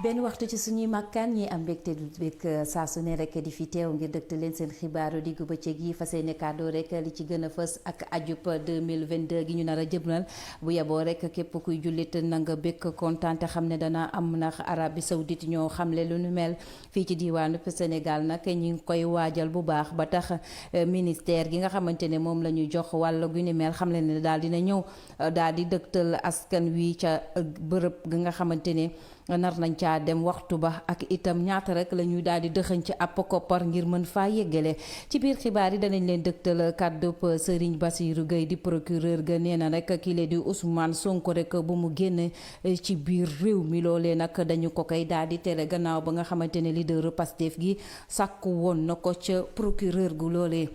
benn waxtu ci suñuy makkaan ñi am mbégte du bég saa su ne rek di fi teew ngir dëkk leen seen xibaaru diggu bëccëg yi fas yéene kàddu rek li ci gën a fës ak ajub 2022 gi ñu nar a jëbnal bu yeboo rek képp kuy jullit na nga bég kontaan te xam ne dana am ndax Arabie Saoudite ñoo xamle lu nu mel fii ci diwaanu Sénégal nag ñi ngi koy waajal bu baax ba tax ministère gi nga xamante ne moom la ñu jox wàll gu ni mel xam le ne daal dina ñëw daal di dëgtal askan wi ca bërëb gi nga xamante ne nar nañ caa dem waxtu ba ak itam ñaata rek la ñuy daal di dëxëñ ci àpp koppar ngir mën faa yeggale ci biir xibaar yi danañ leen dëgtal kàddu Serigne Bassirou Gueye di procureur ga nee na rek kii di Ousmane Sonko rek bu mu génn ci biir réew mi loolee nag dañu ko koy daal di tere gannaaw ba nga xamante ne leader Pastef gi sàkku woon na ko ca procureur gu loolee.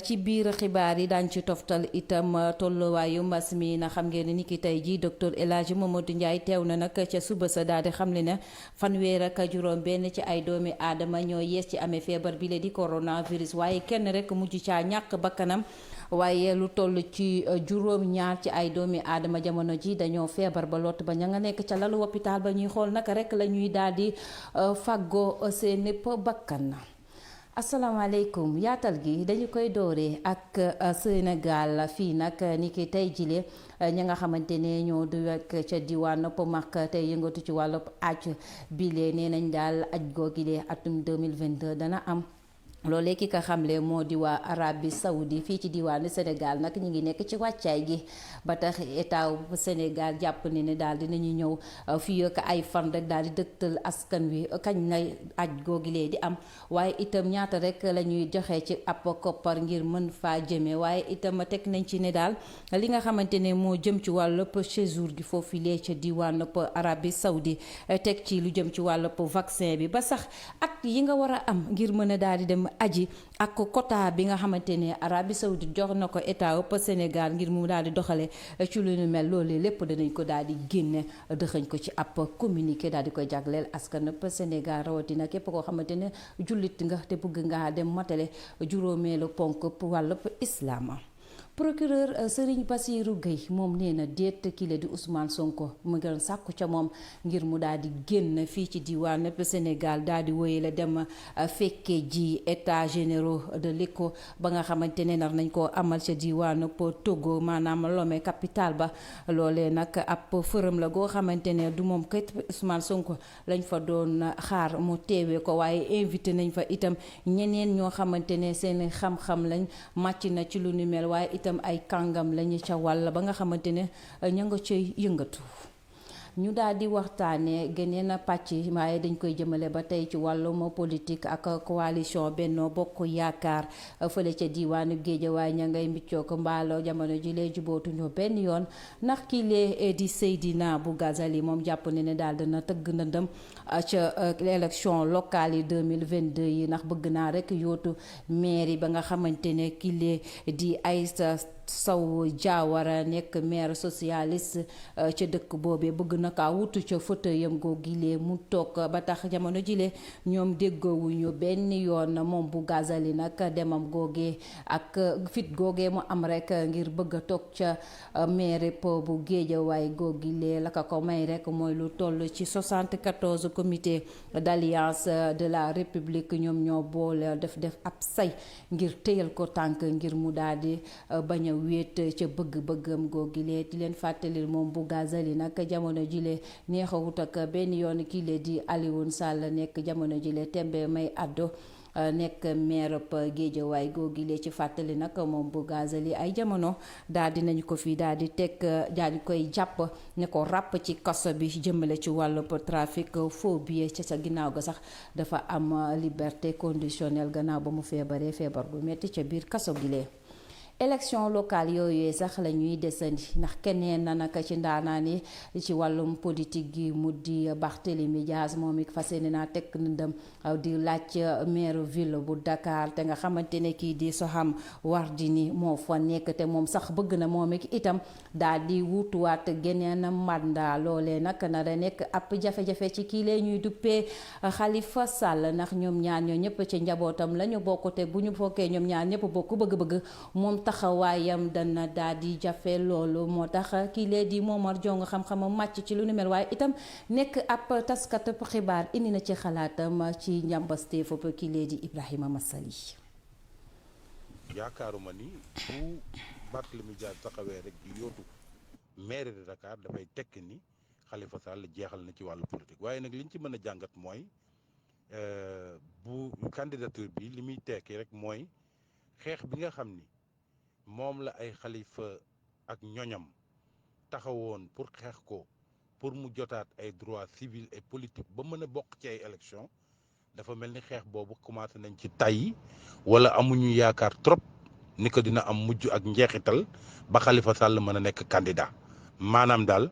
ci biir xibaar yi daañ ci toftal itam tolluwaayu mbas mi na xam ngeen ni ki tey ji docteur El Hadji Mamadou Ndiaye teew na nag ca suba sa daal di xam le ne fanweer ak juróom benn ci ay doomi aadama ñoo yees ci amee feebar bi la di coronavirus waaye kenn rek mujj caa ñàkk bakkanam waaye lu toll ci juróom ñaar ci ay doomi aadama jamono ji dañoo feebar ba lot ba ña nga nekk ca lalu hôpital ba ñuy xool naka rek la ñuy daal di fàggoo seen népp bakkan. asalaamaaleykum yaatal gi dañu koy dooree ak Sénégal fii nag ni ki tey jile ña nga xamante ne ñoo du ak ca diwaan Pomak tey yëngatu ci wàllu aj bile nee nañ daal aj googile atum 2022 dana am. loolee ki ka xamle moo di waa Arabie Saoudi fii ci diwaanu Sénégal nag ñu ngi nekk ci wàccaay gi ba tax état bu Sénégal jàpp ne daal dinañu ñëw fii ak ay fan rek daal di dëgtal askan wi kañ na aj googilee di am waaye itam ñaata rek la ñuy joxe ci ab koppar ngir mën faa jëme waaye itam teg nañ ci ne daal li nga xamante ne moo jëm ci wàllub séjour gi foofu lee ca diwaanu Arabie Saoudi teg ci lu jëm ci wàllub vaccin bi ba sax at yi nga war a am ngir mën a daal di dem aji ak quota bi nga xamante ne Arabie Saoudite jox na ko état ëpp Sénégal ngir mu daal di doxale ci lu nu mel loolee lépp danañ ko daal di génne dëxëñ ko ci ab communiqué daal di koy jagleel askan ëpp Sénégal rawatina képp koo xamante ne jullit nga te bëgg ngaa dem matale juróomeelu ponk wàllub islaam. procureur Serigne Bassirou Gueye moom nee na déet kile di Ousmane Sonko mu ngi sàkku ca moom ngir mu daal di génn fii ci diwaan Sénégal daal di wéy la dem fekkee ji états généraux de l'ECO ba nga xamante ne nar nañ koo amal ca diwaanu Togo maanaam Lomé capitale ba loolee nag ab fërëm la goo xamante ne du moom kat Ousmane Sonko lañ fa doon xaar mu teewee ko waaye invité nañ fa itam ñeneen ñoo xamante ne seen xam-xam lañ màcc na ci lu ni mel waaye itam ay kàngam lañu ca wàll ba nga xamante ne ña nga cay yëngatu. ñu daal di waxtaanee geneen pàcc waaye dañ koy jëmale ba tey ci wàllum politique ak coalition Benno Bokk Yaakaar fële ca diwaanu Géejawaay ña ngay mbiccoo ko mbaalo jamono ji lee jubootuñu benn yoon ndax kii lee di Seydina Bougazelli moom jàpp ne daal dina tëgg ndëndëm ca élection locale yi 2022 yi ndax bëgg naa rek yootu mairie ba nga xamante ne kii lee di Aïssa Sow Diawara nekk maire socialiste ca dëkk boobee bëgg na kaa wutu ca fauteuilam googilee mu toog ba tax jamono jile ñoom déggoowuñu benn yoon moom Bougazelli nag demam googee ak fit googee mu am rek ngir bëgg a toog ca maire bu Guédiawaye googilee la ko may rek mooy lu toll ci 74 comité d'alliance de la République ñoom ñoo boole def ab say ngir téyal ko tànk ngir mu daal di bañ a wéet ca bëgg-bëggam googilee di leen fàttalil moom Bougazelli nag jamono jile neexawut ak benn yoon kii di Alioune Sall nekk jamono jile tembe may addo nekk maire Guédiawaye googile ci fàttali nag moom Bougazelli ay jamono daal di nañu ko fi daal di teg daal di koy jàpp ne ko ràpp ci kaso bi jëmale ci wàllu trafic faux billets ca sa ginnaaw ga sax dafa am liberté conditionnelle gannaaw ba mu feebaree feebar bu metti ca biir kaso gi lee élection locale yooyu sax la ñuy desandi ndax keneen na naka ci ndaanaan yi ci wàllum politique gi mu di Barthélémy Dias moom it fas yéene naa teg ndëndam di laaj maire ville bu Dakar te nga xamante ne kii di Soham Wardini moo fa nekk te moom sax bëgg na moom it itam daal di wutuwaat geneen mandat loolee nag na da nekk ab jafe-jafe ci kii lee ñuy duppee Khalifa Sall ndax ñoom ñaar ñoo ñëpp ci njabootam la ñu bokk te bu ñu fokkee ñoom ñaar ñëpp bokk bëgg-bëgg moom taxawaayam dana daal di jafe loolu moo tax kii lee di Momar Jong xam-xamam màcc ci lu nu mel waaye itam nekk ab taskat xibaar indi na ci xalaatam ci njàmbaste foofu kii lee di Ibrahima Massali. yaakaaruma ni bu Barthélémy Dias taxawee rek di yóotu maire de Dakar dafay tekk ni Khalifa Sall jeexal na ci wàllu politique waaye nag liñ ci mën a jàngat mooy bu candidature bi li muy tekki rek mooy xeex bi nga xam ni moom la ay Khalifa ak ñoñam taxawoon pour xeex ko pour mu jotaat ay droits civils et politiques ba mën a bokk ci ay élections dafa mel ni xeex boobu commencé nañ ci tàyyi wala amuñu yaakaar trop ni ko dina am mujj ak njeexital ba Khalifa Sall mën a nekk candidat maanaam daal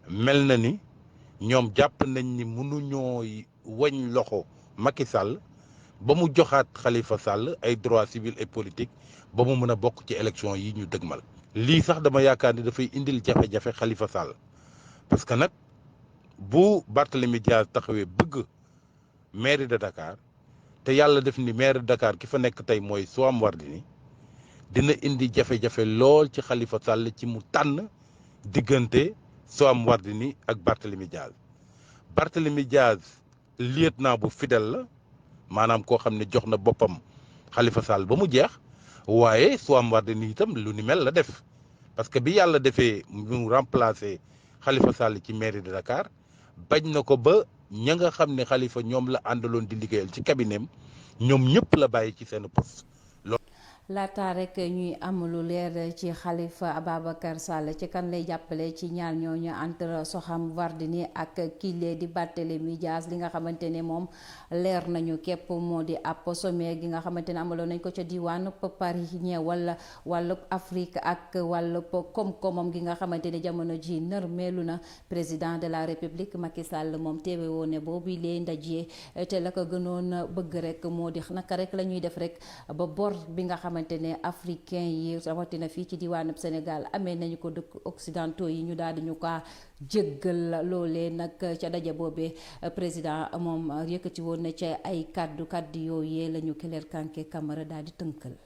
mel na ni ñoom jàpp nañ ni mënuñoo wañ loxo Macky Sall ba mu joxaat Khalifa Sall ay droits civils et politiques ba mu mën a bokk ci élection yi ñu dëgmal. lii sax dama yaakaar ni dafay indil jafe-jafe Khalifa Sall parce que nag bu Barthélémy Dias taxawee bëgg maire de Dakar te yàlla def ni maire de Dakar ki fa nekk tey mooy Soham Wardini dina indi jafe-jafe lool ci Khalifa Sall ci mu tànn diggante Soham Wardini ak Barthélémy Dias. Barthélémy Dias lieutenant bu fidèle la maanaam koo xam ne jox na boppam Khalifa Sall ba mu jeex waaye Soham Wardini itam lu ni mel la def parce que bi yàlla defee mu remplacer Khalifa Sall ci mairie de Dakar bañ na ko ba ña nga xam ne Khalifa ñoom la àndaloon di liggéeyal ci cabinet ñoom ñëpp la bàyyi ci seen poste. laata rek ñuy am lu leer ci Khalifa Ababacar Sall ci kan lay jàppale ci ñaar ñooñu entre Soham Wardini ak kile di Barthélémy Dias li nga xamante ne moom leer nañu képp moo di ab sommet gi nga xamante ne amaloon nañ ko ca diwaan Paris ñeewal wàllub Afrique ak wàllub koom-koomam gi nga xamante ne jamono ji nërmeelu na président de la République Macky Sall moom teewe woon ne boobu lee ndaje te la ko gënoon bëgg rek moo di naka rek la ñuy def rek ba bor bi nga xamante ne africain yi rawatina fii ci diwaanub Sénégal amee nañu ko dëkk occidentaux yi ñu daal di ñu ko jéggal loolee nag ca daje boobee président moom yëkkati woon na ca ay kaddu yooyee la ñu Claire Kanké Camara daal di tënkal.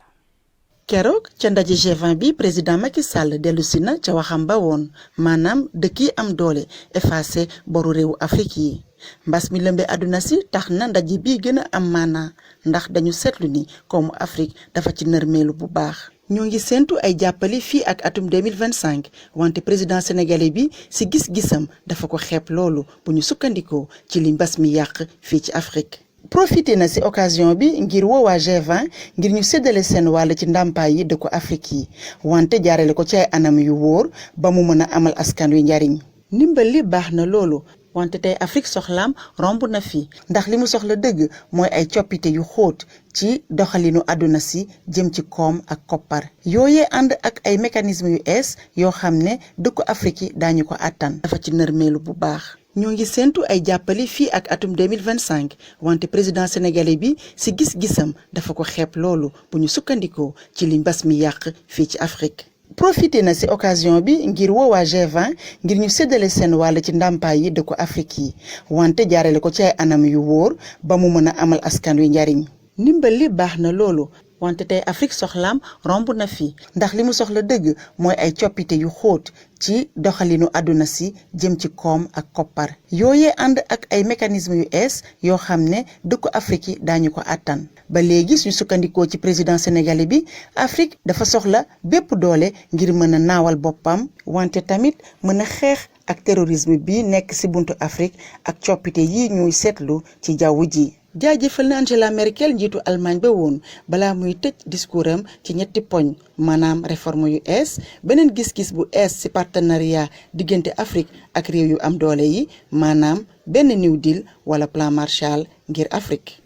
keroog ca ndaje G20 bi président Macky Sall dellusi na ca waxam ba woon maanaam dëkk yi am doole effacé boru réewu Afrique yi. mbas mi lëmbe àdduna si tax na ndaje bi gën a am maanaa ndax dañu seetlu ni koomu Afrique dafa ci nërmeelu bu baax. ñoo ngi séentu ay jàppale fii ak atum 2025 wante président sénégalais bi ci gis-gisam dafa ko xeeb loolu bu ñu sukkandikoo ci li mbas mi yàq fii ci Afrique. profité na ci occasion bi ngir woowaa G20 ngir ñu séddale seen wàll ci ndàmpaay yi dëkku Afrique yi wante jaarale ko ci ay anam yu wóor ba mu mën a amal askan wi njariñ. ndimbal li baax na loolu. wante tey Afrique soxlaam romb na fi ndax li mu soxla dëgg mooy ay coppite yu xóot ci doxalinu àdduna si jëm ci koom ak koppar yooyee ànd ak ay mécanismes yu ees yoo xam ne dëkku Afrique yi daañu ko àttan dafa ci nërmeelu bu baax. ñoo ngi séentu ay jàppale fii ak atum 2025 wante président sénégalais bi ci gis-gisam dafa ko xeeb loolu bu ñu sukkandikoo ci li mbas mi yàq fii ci Afrique. profité na ci occasion bi ngir woowaa G20 ngir ñu séddale seen wàll ci ndàmpaay yi dëkku Afrique yi wante jaarale ko ci ay anam yu wóor ba mu mën a amal askan wi njariñ. ndimbal li baax na loolu wante tey Afrique soxlaam romb na fi ndax li mu soxla dëgg mooy ay coppite yu xóot ci doxalinu àdduna si jëm ci koom ak koppar yooyee ànd ak ay mécanismes yu ees yoo xam ne dëkku Afrique yi daañu ko àttan. ba léegi suñu sukkandikoo ci président sénégalais bi Afrique dafa soxla bépp doole ngir mën a naawal boppam wante tamit mën a xeex ak terrorisme bi nekk ci buntu Afrique ak coppite yi ñuy seetlu ci jaww ji. jaajëfal na Angela Merkel njiitu Allemagne ba woon balaa muy tëj discours am ci ñetti poñ maanaam réforme yu ees beneen gis-gis bu ees ci partenariat diggante Afrique ak réew yu am doole yi maanaam benn New Deal wala plan Marshall ngir Afrique.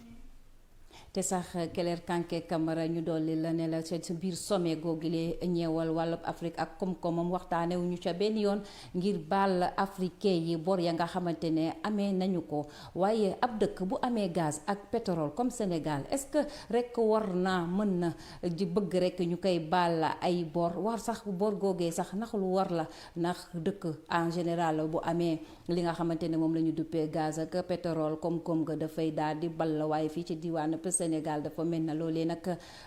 te sax Claire Kanké Camara ñu dolli la ne la ci biir sommet googile ñeewal wàllub Afrique ak koom-koomam waxtaane wu ñu ca benn yoon ngir baal africain yi bor ya nga xamante ne amee nañu ko waaye ab dëkk bu amee gaz ak pétrole comme Sénégal est-ce que rek war naa mën na di bëgg rek ñu koy baal ay bor war sax bor googee sax ndax lu war la ndax dëkk en général bu amee li nga xamante ne moom la ñu duppee gaz ak pétrole koom-koom ga dafay daal di ball waaye fii ci diwaan Sénégal dafa mel na loolee nag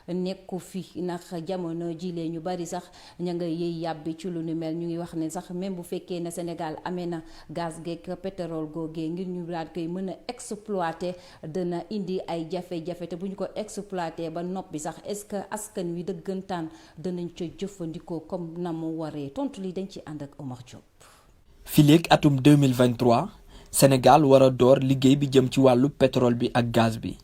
nekku fi ndax jamono jilee ñu bari sax ña nga yëy yàbbi ci lu nu mel ñu ngi wax ne sax même bu fekkee ne Sénégal amee na gaz geek pétrole googee ngir ñu daal koy mën a exploiter dana indi ay jafe-jafe te bu ñu ko exploiter ba noppi sax est-ce que askan wi dëggantaan danañ ca jëfandikoo comme na mu waree tontu li dañ ci ànd ak Omar Diop. fileeg atum 2023 Sénégal war a door liggéey bi jëm ci wàllu pétrole bi ak gaz bi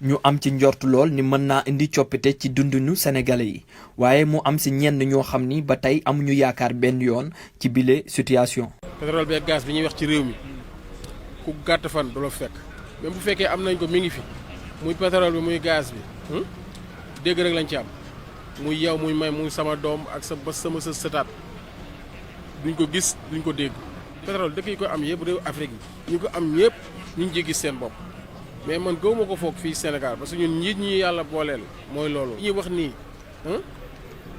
ñu am ci njortu lool ni mën naa indi coppite ci dundinu sénégalais yi waaye mu am si ñenn ñoo xam ni ba tey amuñu yaakaar benn yoon ci bile situation. pétrole bi ak gaz bi ñuy wax ci réew mi ku gàtt fan du la fekk même bu fekkee am nañ ko mi ngi fi muy pétrole bi muy gaz bi dégg rek lañ ci am muy yow muy may muy sama doom ak sa bés sama sa sëtaat duñ ko gis duñ ko dégg. pétrole dëkk yi ko am yëpp réew Afrique yi ñu ko am ñëpp ñu ngi gis seen bopp mais man gëwuma ko foog fii Sénégal parce que ñun njiit ñi yàlla booleel mooy loolu. li ñuy wax nii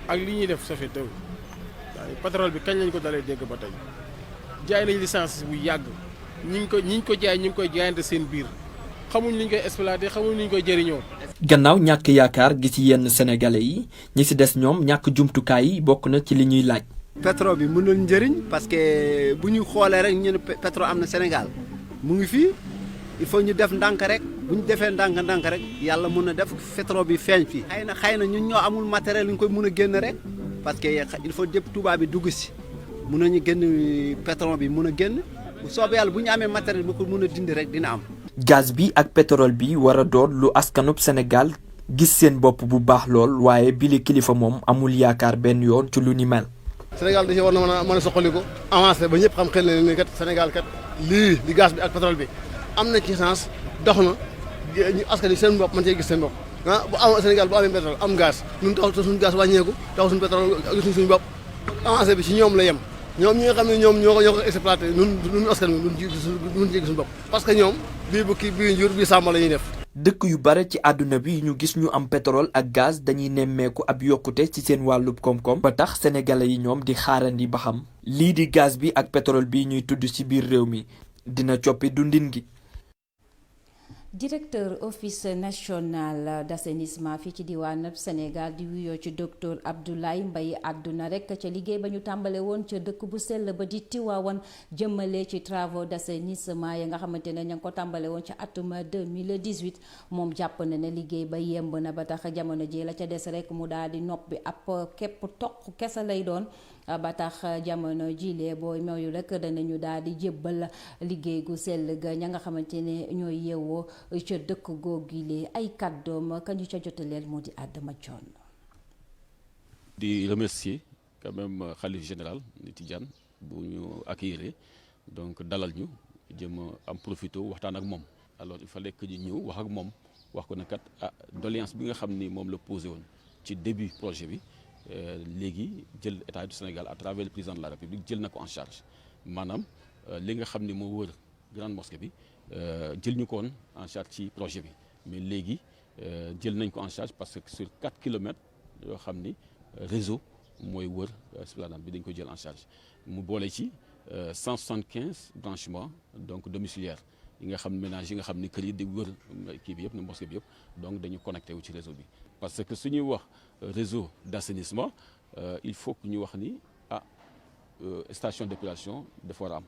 ak li ñuy def ça fait deux pétrole bi kañ lañ ko dalee dégg ba tey jaay nañ licence bu yàgg ñi ngi ko jaay ñu ngi koy jaayante seen biir xamuñ li ñu koy exploité xamuñ li ñu koy jëriñoo. gannaaw ñàkk yaakaar gi ci yenn sénégalais yi ñi ci des ñoom ñàkk jumtukaay yi bokk na ci li ñuy laaj. pétrole bi mën na njëriñ parce que bu ñu xoolee rek ñu ne pétrole am na Sénégal mu ngi fii il faut ñu def ndànk rek bu ñu defee ndànk rek yàlla mën na def pétrole bi feeñ fii. xëy na ñun ñoo amul matériel yu ñu koy mën a génn rek parce que il faut dépp tubaab bi dugg si mën nañu génn pétrole bi mën a génn bu soobee yàlla bu ñu amee matériel bu ko mën a dindi rek dina am. gaz bi ak pétrole bi war a doon lu askanub Sénégal gis seen bopp bu baax lool waaye bile kilifa moom amul yaakaar benn yoon ci lu ni mel. Sénégal da ci war na mën a soqaliku avancé ba ñëpp xam xel na ne kat Sénégal kat lii di gaz bi ak pétrole bi am na ci chance dox na ñu askan wi seen bopp mën cee gis seen bopp bu am Sénégal bu amee pétrole am gaz ñun taxul suñu gaz wàññeeku taxul suñu pétrole gis suñu bopp avancé bi ci ñoom la yem ñoom ñi nga xam ne ñoom ñoo ko exploité ñun askan wi duñ ci gis suñu bopp parce que ñoom bii bukki bii njur bii sàmm la ñuy def. dëkk yu bare ci àdduna bi ñu gis ñu am pétrole ak gaz dañuy nemmeeku ab yokkute ci seen wàllub koom-koom ba tax sénégalais yi ñoom di xaarandi ba xam lii di gaz bi ak pétrole bi ñuy tudd ci biir réew mi dina coppi dundin gi. directeur office national d'assainissement fii ci diwaan Sénégal di wuyoo ci docteur Abdoulaye Mbaye àdduna rek ca liggéey ba ñu tàmbale woon ca dëkk bu sell ba di Tiwaawan jëmale ci travaux d'assainissement ya nga xamante ne ña ngi ko tàmbale woon ca atum 2018 moom jàpp na ne liggéey ba yemb na ba tax jamono ji la ca des rek mu daal di noppi ab képp toq kese lay doon ba tax jamono jilee booy mooyu rek danañu daal di jébbal liggéey gu sell ga ña nga xamante ne ñooy yeewoo ca dëkk googile ay kàddoom kañu ca jotaleel moo di Adama Thion. di remercier quand même xalif général di Tidiane bu ñu accueillir donc dalal ñu jëm am profité waxtaan ak moom alors il fallait que ñu ñëw wax ak moom wax ko ne kat doléance bi nga xam ni moom la posé woon ci début projet bi léegi jël état du Sénégal à travers le président de la République jël na ko en charge maanaam li nga xam ni moo wër grande mosquée bi jël ñu ko woon en charge ci projet bi mais léegi jël nañ ko en charge parce que sur 4 kilomètres yoo xam ni réseau mooy wër esplanade bi dañ ko jël en charge mu boole ci 175 branchements donc domiciliaires yi nga xam ménage yi nga xam ni kër yi di wër kii bi yëpp na mosquée bi yëpp donc dañu connecté wu ci réseau bi parce que su ñuy wax réseau d'assainissement il faut que ñu wax ni station d'épuration dafa war a am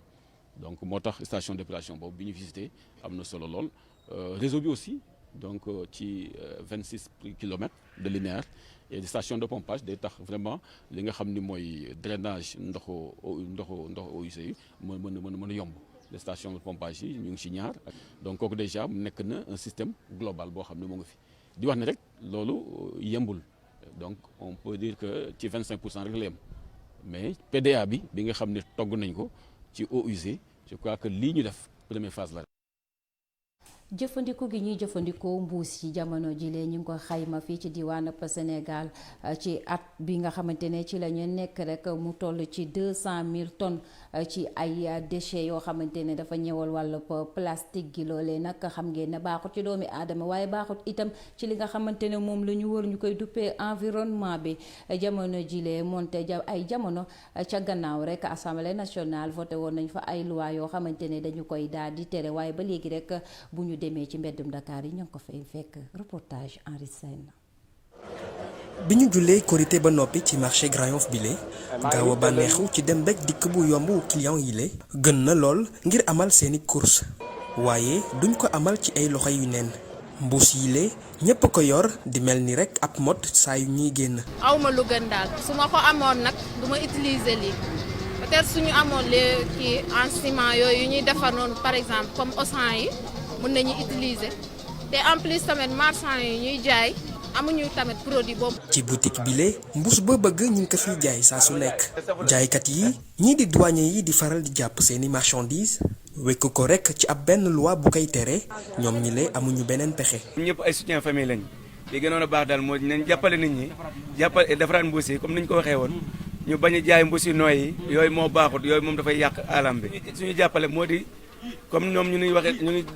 donc moo tax station d'épuration boobu bi ñu visité am na solo lool réseau bi aussi donc ci 26 kilomètres de linéaire et des stations de pompage day tax vraiment li nga xam ni mooy drainage ndoxu eaux usées yi mën a yomb les stations de pompage yi ñu ngi ci ñaar donc kooku déjà nekk na un système global boo xam ne moo ngi fi di wax ne rek loolu yembul donc on peut dire que ci 25% rek la yem mais PDA bi nga xam ne togg nañ ko ci eaux usées je crois que lii ñu def première phase la. jëfandiku gi ñuy jëfandikoo mbuus yi jamono jilee ñu ngi ko xayma fii ci diwaanu Sénégal ci at bi nga xamante ne ci la ñu nekk rek mu toll ci 200 000 tonnes ci ay déchets yoo xamante ne dafa ñëwal wàllu plastique gi loolee nag xam ngeen ne baaxut ci doomi aadama waaye baaxut itam ci li nga xamante ne moom la ñu wër ñu koy duppee environnement bi jamono jilee moonte ay jamono ca gannaaw rek assemblée nationale voté woon nañ fa ay loi yoo xamante ne dañu koy daal di tere waaye ba léegi rek bu ñu ñu demee ci mbeddum Dakar yi ñoo ngi ko fay fekk reportage Henri Sène. bi ñu jullee korité ba noppi ci marché Grand Yoff bile gaaw a bànneexu ci dem bekk dikk bu yomb client yi le gën na lool ngir amal seeni course waaye duñ ko amal ci ay loxo yu neen mbuus yi le ñépp ko yor di mel ni rek ab mot saa yu ñuy génn. awma lu gën daal su ma ko amoon nag du ma utiliser lii peut-être suñu amoon les kii en ciment yooyu ñuy defar noonu par exemple comme Auchan yi mën nañu utiliser te en plus tamit marchand yi ñuy jaay. amuñu tamit produit boobu. ci boutique bile mbuus ba bëgg ñu ngi ko fiy jaay saa su nekk jaaykat yi ñii di douanier yi di faral di jàpp seeni marchandises wekk ko rek ci ab benn loi bu koy tere ñoom ñi le amuñu beneen pexe. ñëpp ay soutien famille lañ li gënoon a baax daal moo nañ jàppale nit ñi jàppale defaraat mbuus yi comme ni ñu ko waxee woon ñu bañ a jaay mbuus yu nooy yi yooyu moo baaxut yooyu moom dafay yàq alam bi. suñu jàppale moo di comme ñoom ñu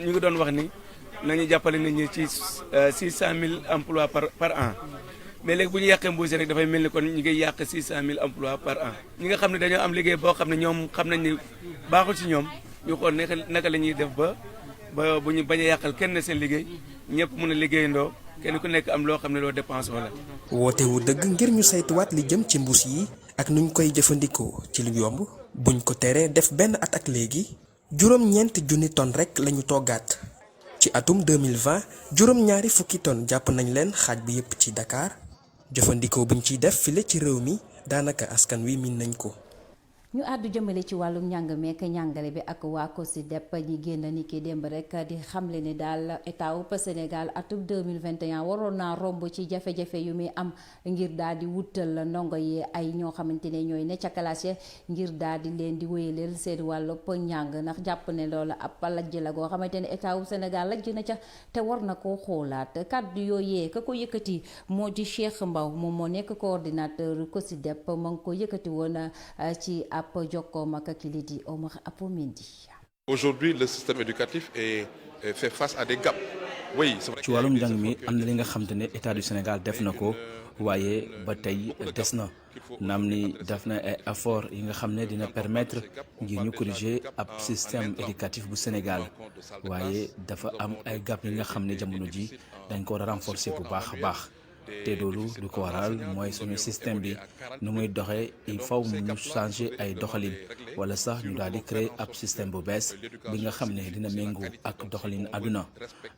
ngi doon wax ni. nañu jàppale nit ñi ci 600 000 emplois par an mais léegi bu ñu yàqee mbuus rek dafay mel ni kon ñu ngi yàq 600 000 emplois par an ñi nga xam ne dañoo am liggéey boo xam ne ñoom xam nañ ni baaxul ci ñoom ñu xool naka la ñuy def ba bu ñu bañ a yàqal kenn seen liggéey ñëpp mën a liggéeyandoo kenn ku nekk am loo xam ne loo dépense wala. woote wu dëgg ngir ñu saytuwaat li jëm ci mbuus yi ak nuñ koy jëfandikoo ci lu yomb buñ ko teree def benn at ak léegi juróom-ñeenti junni tonnes rek lañu toggaat. ci atum 2020 juróom-ñaari fukki tonnes jàpp nañ leen xaaj bi yépp ci Dakar jëfandikoo buñ ciy def file ci réew mi daanaka askan wi miin nañ ko. ñu àddu jëmale ci wàllum njàng meek njàngale bi ak waa COSYDEP ñi génn ni ki démb rek di xamle ni daal état wu Sénégal atum 2021 waroon naa romb ci jafe-jafe yu muy am ngir daal di wutal ndongo yi ay ñoo xamante ne ñooy ne ca classe ngir daal di leen di wéyaleel seen wàllub njàng ndax jàpp ne loolu ab lajj la goo xamante ne état wu Sénégal lajj na ca te war na koo xoolaat kàddu yooyee ka ko yëkkati moo di Cheikh Mbaw moom moo nekk coordinateur COSYDEP ma ngi ko yëkkati woon ci ab jokkoom ak kili di Omar Apomendi. Aujourd'hui le système éducatif fait face à des gaps. Oui, ci wàllum njàng mi am na li nga xam te ne état du Sénégal def na ko waaye ba tey des na naam ni def na ay effort yi nga xam ne dina permettre ngir ñu corriger ab système éducatif bu Sénégal waaye dafa am ay gap yi nga xam ne jamono ji dañ ko war a renforcer bu baax a baax. te loolu du ko waral mooy suñu système bi nu muy doxee il faut ñu changer ay doxalin wala sax ñu daal di créer ab système bu bees bi nga xam ne dina méngoo ak doxalin àdduna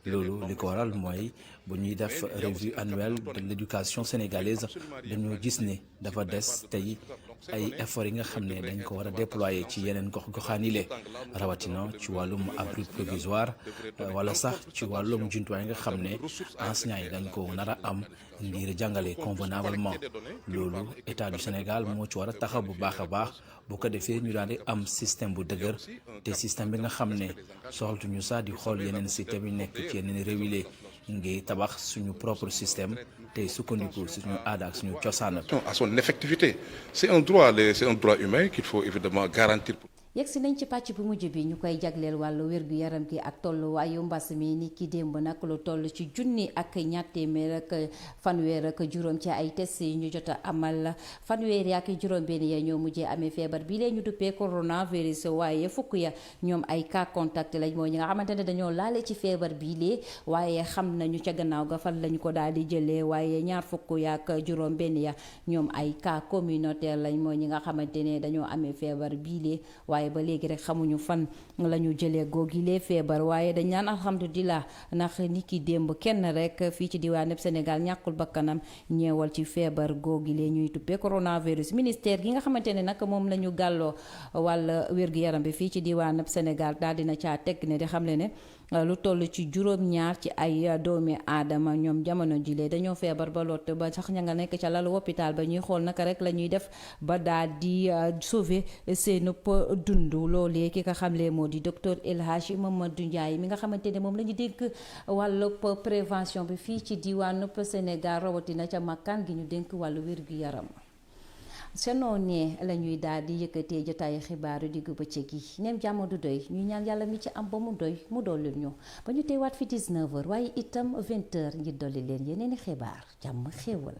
loolu li ko waral mooy bu ñuy def revue annuelle de l'éducation sénégalaise dañoo gis ne dafa des tey ay efforts yi nga xam ne dañ ko war a déployer ci yeneen gox-goxaan yi rawatina ci wàllum abri provisoire wala sax ci wàllum jumtuwaay nga xam ne enseignants yi dañ ko nar a am ngir jàngale convenablement loolu état du Sénégal moo ci war a taxaw bu baax a baax bu ko defee ñu daal di am système bu dëgër te système bi nga xam ne soxlatuñu sax di xool yeneen système yi nekk ci yeneen réew yi ngir tabax suñu propre système te sukkandiku suñu aada ak suñu cosaan. À son effectivité, c'est un droit humain qu'il faut évidemment garantir. yegsi nañ ci pàcc bu mujj bi ñu koy jagleel wàllu wér-gu-yaram gi ak tolluwaayu mbas mi ni ki démb nag lu toll ci junni ak ñaar téeméer ak fanweer ak juróom ci ay test yi ñu jot a amal fanweer ak juróom benn ya ñoo mujjee amee feebar bi lee ñu duppee coronavirus waaye fukk ya ñoom ay cas contact lañ mooy ñi nga xamante ne dañoo laale ci feebar bii lee waaye xam nañu ca gannaaw ga fan lañu ko daal di jëlee waaye ñaar fukk ya ak juróom benn ya ñoom ay cas communautaire lañ mooy ñi nga xamante ne dañoo amee feebar bii lee waaye ba léegi rek xamuñu fan la ñu jëlee googilee feebar waaye dañ naan alhamdulilah ndax ni ki démb kenn rek fii ci diwaanub Sénégal ñàkkul bakkanam ñeewal ci feebar googilee ñuy tuppee coronavirus ministère gi nga xamante ne nag moom la ñu gàlloo wàll wér-gu-yaram bi fii ci diwaanub Sénégal daal dina caa teg ne di xamle ne lu toll ci juróom-ñaar ci ay doomi aadama ñoom jamono jilee dañoo feebar ba lot ba sax ña nga nekk ca lalu hôpital ba ñuy xool naka rek la ñuy def ba daal di sauver seen dund loolee ki nga xamle moo di docteur El Hadji Mamadou Ndiaye mi nga xamante ne moom la ñu dénk wàllub prévention bi fii ci diwaanub Sénégal rawatina ca makkaan gi ñu dénk wàllu wér-gu-yaram sa noonee la ñuy daal di yëkkatee jotaayu xibaaru diggu bëccëg yi neem jàmm du doy ñu ñaan yàlla mi ci am ba mu doy mu dolli ñu ba ñu teewaat fi 19h waaye itam 20h ngir dolli leen yeneen i xibaar jàmm xéewal